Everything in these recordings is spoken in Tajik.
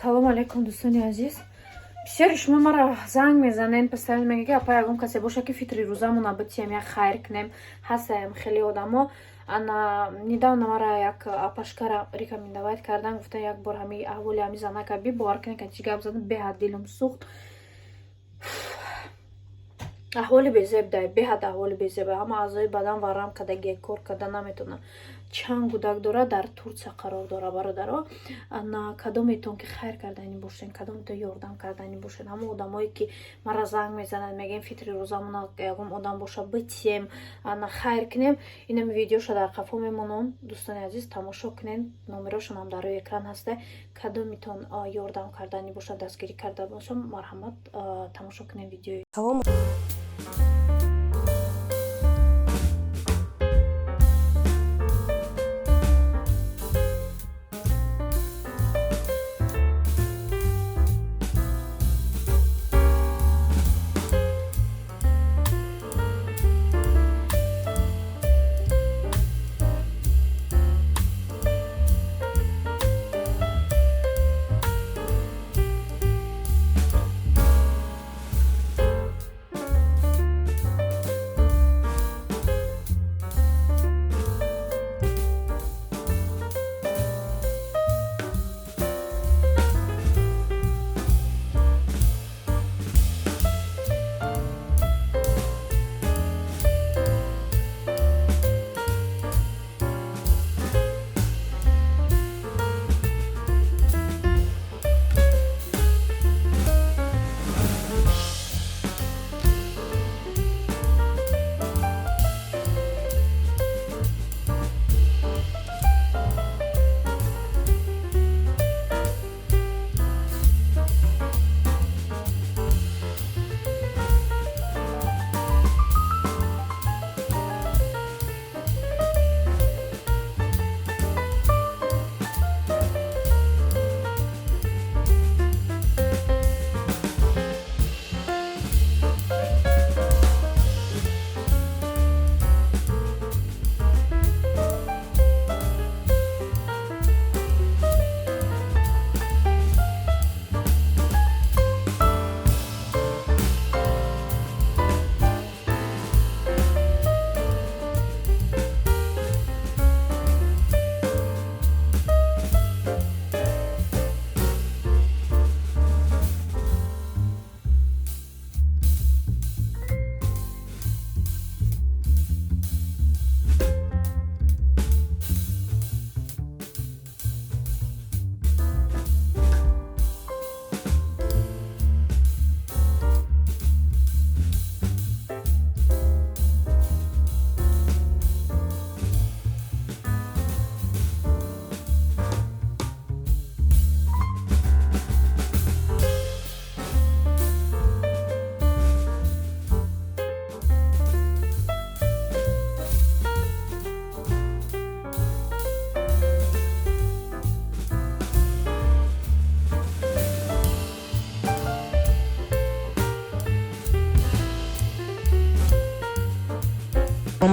Салому алайкум, дӯстони азиз. Бисёри шумо маро занг мезанед, постоянно мегӯед, ки апа, ягон касе боша, ки фитри рӯзамона битием, як хайр кунем. Ҳастаем хеле одамо. Ана недавно мара як апашкара рекомендовать кардан, гуфтан, як бор ҳами аҳволи ҳами занака би. Бовар кунед, ка чӣ гап задам, беҳад дилам сӯхт. Аҳволи безеб дай, беҳад аҳволи безеб. Ҳама аъзои бадан варам кардагие, кор карда наметавонам. Чанд гудак дора, дар Турсия қарор дора. Бародаро, на кадометон ки хайр кардани бошен, кадометон ёрдам кардани бошен, ҳама одамое ки мара занг мезананд, мегӯем, фитри рӯзамона ягон одам боша, битием, ана хайр кунем. Инами видеоша дар қафо мемонам, дӯстони азиз, тамошо кунен. Номерошонам дар рӯи экран ҳаста. Кадометон ёрдам кардани бошад, дастгирӣ карда бошам, марҳамат, тамошо кунем видеои. Салом.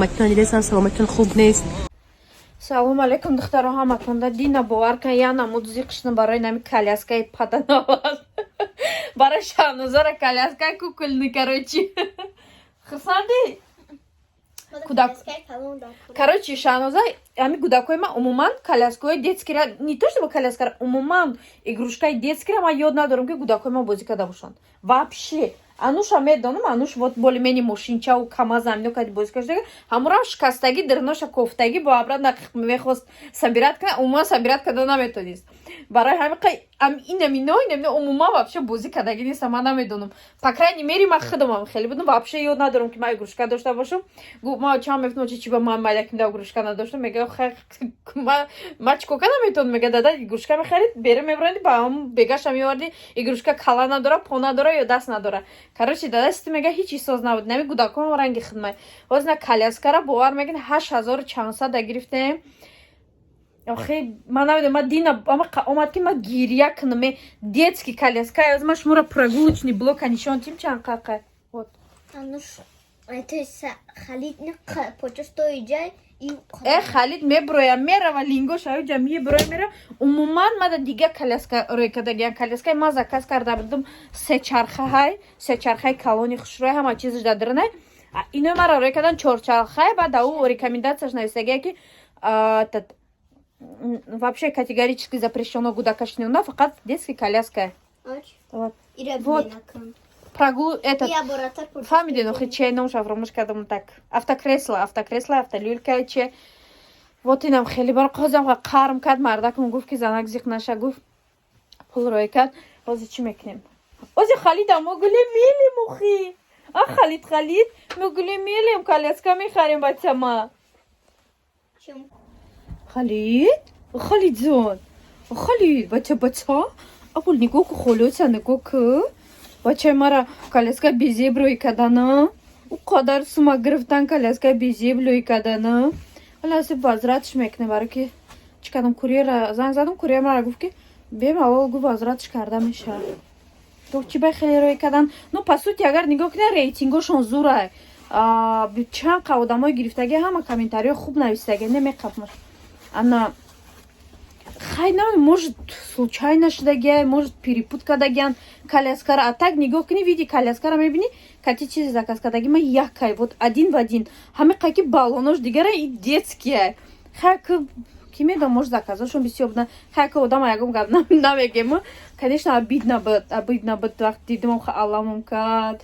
Саломатитон дидесам, саломатитон хуб нест. Салому алейкум, духтаро, ҳаматонда. Дина, бовар кан, я намуд зиқ шудам барои нами коляскаи паданаваз. Барои Шаҳнозара коляскаи кукольный, короче. Хурсанди? Кудак. Короче, Шаҳноза, ҳами гудакҳои ман умуман коляскаҳои детскийра, не то чтобы коляскара, умуман игрушкаи детскийра ман ёд надорам, ки гудакҳои ман бозӣ карда бошанд. Вообще. Ануша медонам, Ануш вот более-менее мошинчаву камазам ино кади бозӣ карда, ҳамура шикастагӣ, дирноша кофтагӣ, бо обратно мехост собирать кунад, умуман собирать карда наметонист. Барои ҳамин инамино инамино умуман вообще бозӣ кардагӣ нестам, ман намедонам. По крайней мере, ман худамам хеле будам, вообще ёд надорам, ки ман игрушка дошта бошам. Ма чанд мефтам, чи ба ман майдакимда игрушка надоштам, мега, ма чӣ кор карда метавонам? Мега, дада игрушка мехарид, бере мебаранди, ба ҳамун бегаша меоварди, игрушка кала надора, по надора ё даст надора. Короче, дада сити мега, ҳеҷ ҳиссос набуд. Нами гудакон ранги хидмат. Ҳозир на коляскара, бовар мекунед, ҳашт ҳазору чандсада гирифтем. Охи, ман намедонам, ман дина омад, ки ман гиря кунам. Детский коляска. Ҳозир ман шуморо прогулочный блока нишон тим, чанд қақа. Вот. Халид меброя, мерава лингош аёҷа меброя, мера. Умуман мада дига коляска рӯй кардагиан. Коляскаи ма заказ карда будам, сечархаҳай, сечархаи калони хушрӯй, ҳама чизаш дадрнай. Ино мара рӯй кардан чорчархай, баъд ау рекомендацияш нависагия ки вообще категорически запрещено гудакашнина, фақат детский коляска. Вот. Вот. Прогул этот. Фаҳмидед, охи че номша фаромӯш кардам, так. Автокресло, автокресло, автолюлька че. Вот инам хеле бар қозам қарм кард, мардакам гуфт ки занак зиқ наша, гуфт пул рӯй кард. Ҳозир чӣ мекунем? Ҳозир Халида мо гуле мелем охи. А Халид, Халид, мо гуле мелем, коляска мехарем бачама. Халид? Халидҷон. Халид, бача, бача. Аввал нигоҳ ку, холоса нигоҳ ку. Бачаи мара коляска безеб рӯй кардана. Ӯ қадар сума гирифтан, коляска безеб рӯй кардана. Ҳола аси возвратш мекунем, баро ки чӣ кардам, курьера занг задам, курьер мара гуфт ки бемалол, гуфт, возвратш карда мешавад. Гуфт чӣ бай хеле рӯй кардан. Ну, по сути, агар нигоҳ кунед, рейтингошон зурай. Чанд қа одамои гирифтагӣ ҳама комментариҳо хуб нависагӣ, немеқапмаш. Ана хай намедонам, может, случайно шудагиай, может, перепут кардагиан коляскара. А так нигоҳ кунӣ, види коляскара мебинӣ, кати чизе заказ кардаги ма якай, вот один в один. Ҳаме қаки баллонош дигара и детские. Хай ки медонам, может, заказошон бисёр будан. Хай ки одама ягон гап намегем. Конечно, обидно буд, обидно буд, вақт дидам, аламом кард.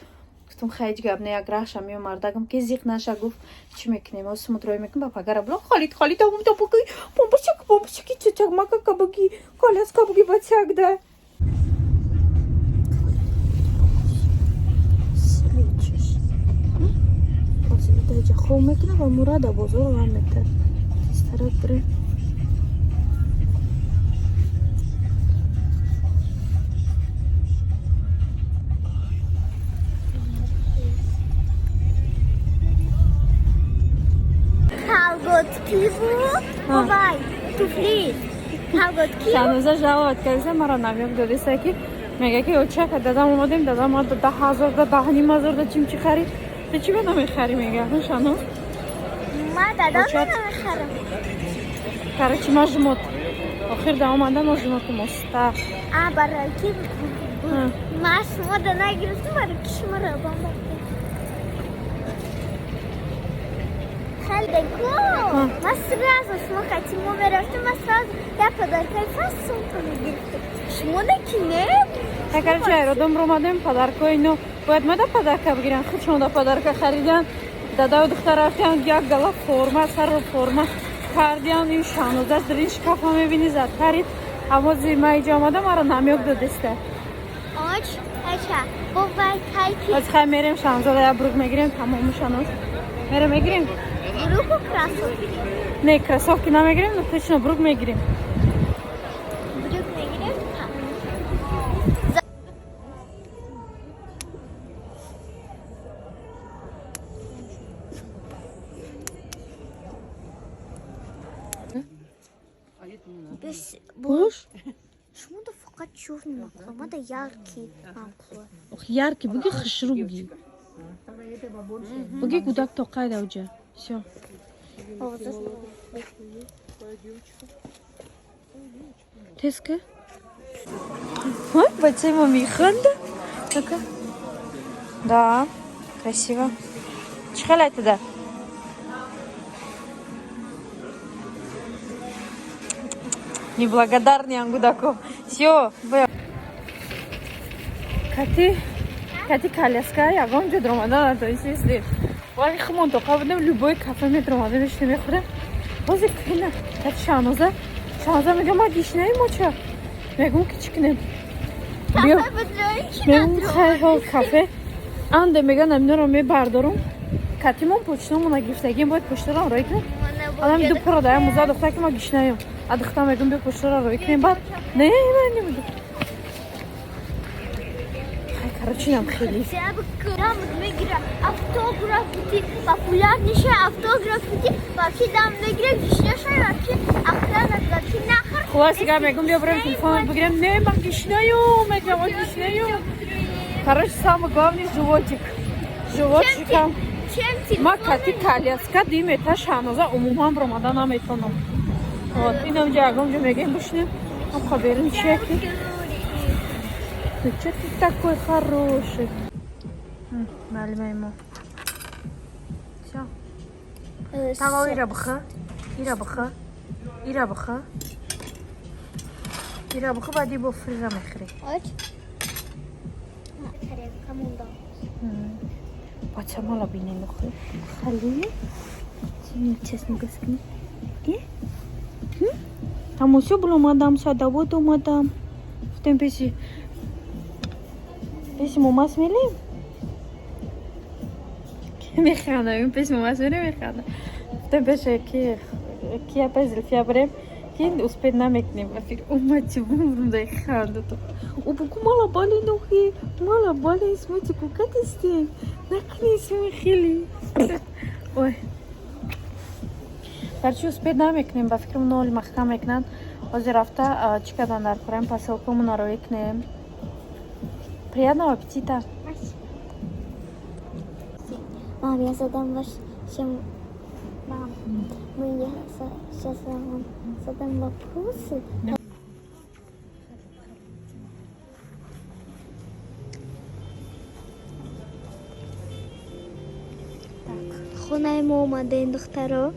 Гуфтам, хай, ҳеҷ гап не, як раҳша меомардагам ки зиқ наша, гуфт, чӣ мекунем, осумуд рӯй мекунем, ба пагара було. Халид, Халид, буги, бомбачак, бомбачаки, чачак, макака буги, коляска буги, бачак, да. Хоб мекуна ва мурада бозор ва мета. Тезтарак бирем. Колготки бу, вай, туфли. Колготки. Шаноза жаловать карда, мара намёк додиста ки мега ки очака дадам омадем, дадам ма 10 000 да, 10 500 да чим чи харид. Ту чӣ ба намехарӣ, мега Шаноз? Ма дадам намехарам. Короче, ма жмот. Охир да омада мо жмоти моста. А барои ки ма шумо да нагирифтам, барои ки шумо бомба. Хеле ку. Ма сразу шумо кати мо мерафтем, ма сразу я подаркаи фаст сумка мегирифтам. Шумо да ки не? Так, короче, аэродом ромадем, подаркои но бояд мада подарка бигирам, худшон да подарка харидан. Дадаю духтар рафтиан, як гала форма, сарро форма кардиан, ин Шаноза дар ин шкафа мебини, зад харид. Аммо ма иҷа омада маро намёк додиста. Оч, ача, бо вай кайки. Аз хай мерем, Шанозада я брюк мегирем, тамому Шаноз. Мерем мегирем? Брюку кроссовки. Не, кроссовки намегирем, но точно брюк мегирем. Брюк мегирем? Пӯш? Шумо да фақат чёрный мақул, ма да яркий мақул. Ох, яркий, буги хушрӯ буги. Буги гудак тоқай да уҷа. Всё. Теска? Ой, бачаи мо механда. Ну-ка. Да, красиво. Чӣ хел айтада? Неблагодарный ангудако. Всё, кати кати коляска ягон ҷо даромада натонистем. Вале хумон тоқа будем, любой кафе медаромадем, мешинем, мехӯрем. Ҳозир кина кати Шаҳноза, Шаҳноза мега ма гишнаем оча. Мегум ки чӣ кунем? Биё. Мегум хай ҳо кафе. Анде мега наминоро мебардорум. Катимон почтамона гирифтагим, бояд почтаро рой кунем. Одам ду пора даям муза духта ки ма гишнаем. А духта мегум биё почтаро рой кунем, баъд не, ман намедум. Хай, короче, нам хеле. Мегира автограф бути, популяр ниша, автограф бути, вообще дам мегира, гишнаша, вообще охрана, вообще нахар. Хулоса гап мегум биё бирем телефон бигирем. Не, ман гишнаем, мегам ман гишнаем. Короче, самое главное животик. Животиком. Зачем? Ма кати коляска димета, Шаҳноза, умуман баромада наметонам. Вот инамҷа ягонҷо мегем, бишинем, амха берун чия ки. Ты чё, ты такой хороший? Муаллимаи мо. Всё. Тавал ира бихӯ, ира бихӯ, ира бихӯ, ира бихӯ, баъди бо фрира мехӯрӣ. Тарелка монда. Бача мала бинен, охи. Хали? Честно говоря. Тамосё бул омадам, садовод омадам. Гуфтем, пеши момас мелем. Механдам, пеши момас мерем, механдам. Гуфтем, пеши ки кия, пеш Зулфия бирем, ки успеть намекунем. Афир омад, чи бумрум дай ханду то. Обуку мала бали нохи, мала бали смути кукатисти. Накни сми хели. Ой. Гарчи успеть намекунем, ба фикрам нол маҳкам мекунанд. Ҳозир рафта чӣ кардан дар кораем, посылкамона роӣ кунем. Приятного аппетита. Мам, я задам ваш чем. Мам, мы я сейчас вам задам вопросы. Хонаи мо омадаем, духтаро.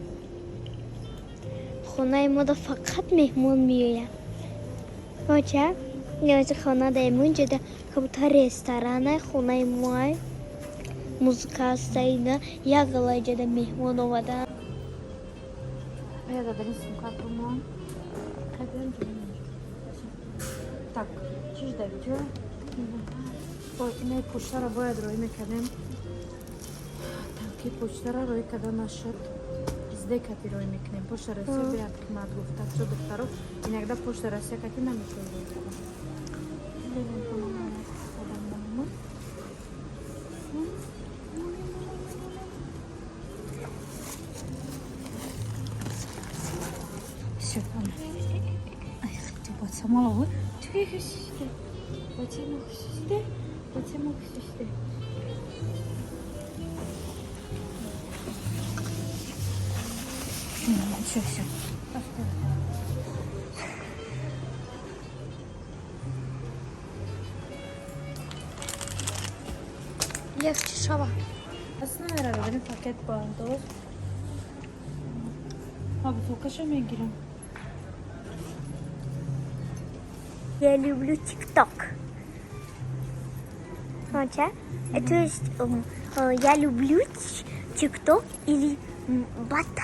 Хонаи мода фақат меҳмон меояд. Оча, ҳозир хона даем, унҷода как будто ресторана хонаи моай. Музыка аста, ина як галайҷада меҳмон омадаанд. Я дадани сумкатумон. Так, чиш дар ҷо? Ой, инаи почтаро бояд роӣ мекардем. Так, ки почтаро роӣ карда нашуд. Зде кати роӣ мекунем. Почта Россия беяд қимат гуфта. Чо, духтаро, иногда почта Россия кати наметавонем роӣ карда. Всё, ай, ты бацамала, вот. Ты сюда. Бацамала сюда. Бацамала сюда. Все, все. Легче шава. Аснара, дадани пакет бандоз. Ма бутылкаша мегирам. Я люблю ТикТок. Хотя, то есть я люблю ТикТок или ботаник.